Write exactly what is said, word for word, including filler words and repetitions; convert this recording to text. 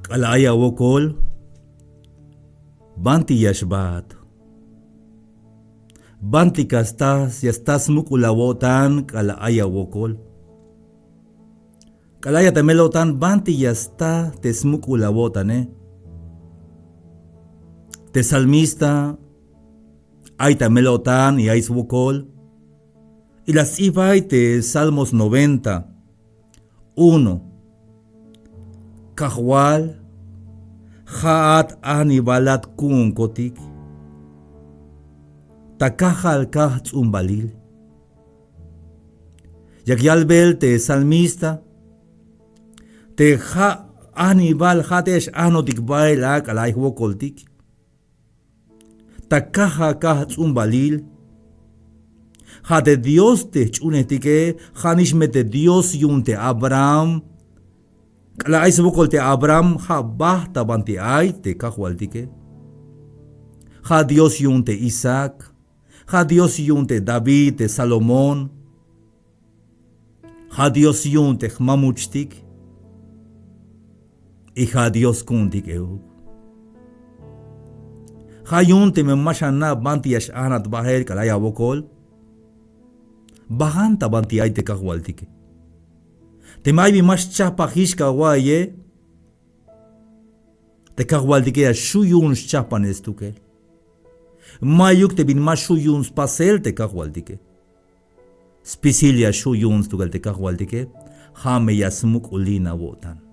K'alal ay awokol, banti ya xbaat. Banti ka sta, ya sta smuk'ul awo'tan k'alal ay awokol. K'alal ay ta mel-o'tan, banti ya sta te smuk'ul awo'tane. Te salmista ay ta mel-o'tan y ay swokol. Y la sts'ibay te Salmos noventa, uno. Kajwal, ja'at ajnibalat ku'unkotik. Ta kajal kaj ts'umbalil. Yak yalbel te salmista te ja' ajnibal, ja' te ya x-ajnotik bael a k'alal ay jwokoltik. Ta kaja kaj ts'umbalil. Ja' te Dios te jch'uunejtike, ja' nix me te Dios yu'un te Abraham. K'alal ay swokol te Abraham, ja' bajt ta banti ay te Kajwaltike. Ja' Dios yu'un te Isaac. Ja' Dios yu'un te David, te Salomón. Ja' Dios yu'un te jmamuchtik. Y ja' Dios ku'untik euk. Ja' yu'un teme ma xana' banti ya x-ajnat bael k'alal ay awokol. Bajan ta banti ay te Kajwaltike. Teme ay bin ma xchajpajix ka wa'aye, te Kajwaltike ya xju' yu'un xchajpanel stukel. Ma'yuk te bin ma xju' yu'un spasel te Kajwaltike. Spisil ya xju' yu'un stukel te Kajwaltike, ja' me ya smuk'ulin awo'tan.